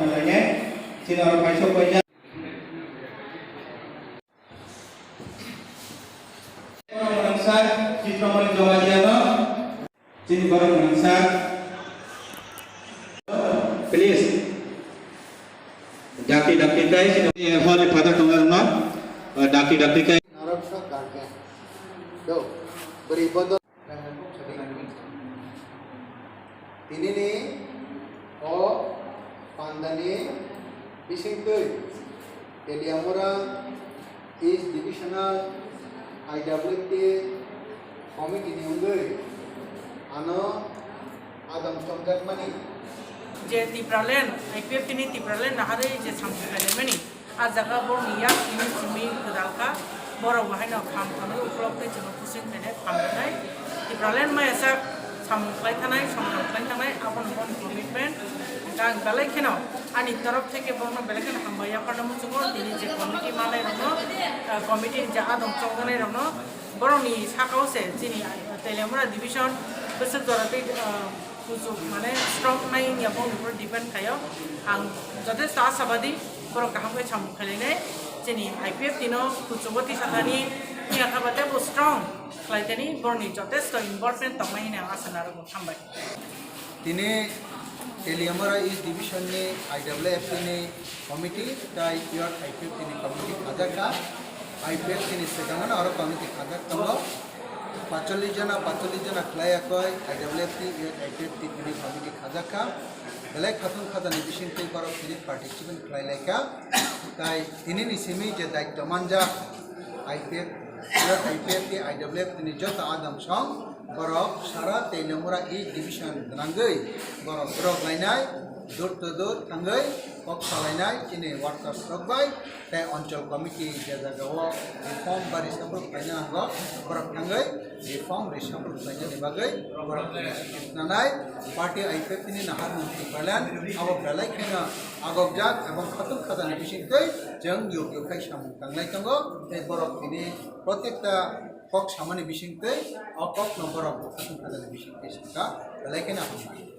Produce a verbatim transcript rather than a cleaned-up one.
Chini oro paisok paijak. Borok mwnang sir, Chitramani Jomadiano. Chini borok mwnang sir. Please. Dakti dakti kai chini holi pada tongo no. Dakti dakti kai. Norok sok garden. Do. Beri bodo. Tinini o pandani bisingtwi Teliamura East Divisional I W T committee ni wngwi ano adong chongjakmani. Je Tipraland, I P F T ni Tipraland naharwi je samung khlaimani, a jaga borokni yak simi simi gwdal kha, borok bo haino kham thangwi uklok tei chwngno pusin khainai kham rwnai. Tipraland maya sak samung khlai thanai, songrang khlai thanai, abono bono commitment. Hwnkhe ang belai kheno ani torof theke bono belai kheno hambai yapharna muchungo, tini je committee manai rokno, ah, committee ni je adong chongjanai rokno, borokni sakao se chini Teliamura division bwswk jora tei, ah, kuchuk mane strong nai wngya bongni upor depend khaio. Ang jotesto ashabadi borok kaham khe samung khlainai. Chini I P F T no kuchugo tisa thani wngya kha ba tei bo strong khlai thani borokni jotesto involvement tongmai hwnwi ang asa narwgo. Hambai. Tini Teliamura East Division ni I W F T ni committee tai youth I P F T ni committee khajak kha. I P F T ni swkang no oro committee khajak tongo. Pacholish jona, pacholish jona khlai yakoi I W F T, youth I P F T tini committee khajak kha. Belai khatung khajani bisingtwi borok tini participant khlai lai kha. Tai tini ni simi je daityo manjak I P F, youth I P F T, I W F T ni joto adong song borok sara Teliamura East Division gwnangwi borok drop lainai, door to door thangwi kok salainai chini workers rok bai. Tei Anchal Committee je jagao reform ba reshuffle khlaina nango, borok thangwi reform reshuffle khlainani bagwi borok tini nanai party I P F T ni naharmung Tipraland abo belai kheno agokjak ebong khatung khajani bisingtwi chwng yuk yuk khai samung tanglai tongo. Tei borok tini protekta kok samani bisingtwi o kokno borok khatung khajani bisingtwi sakha, belai kheno hambai.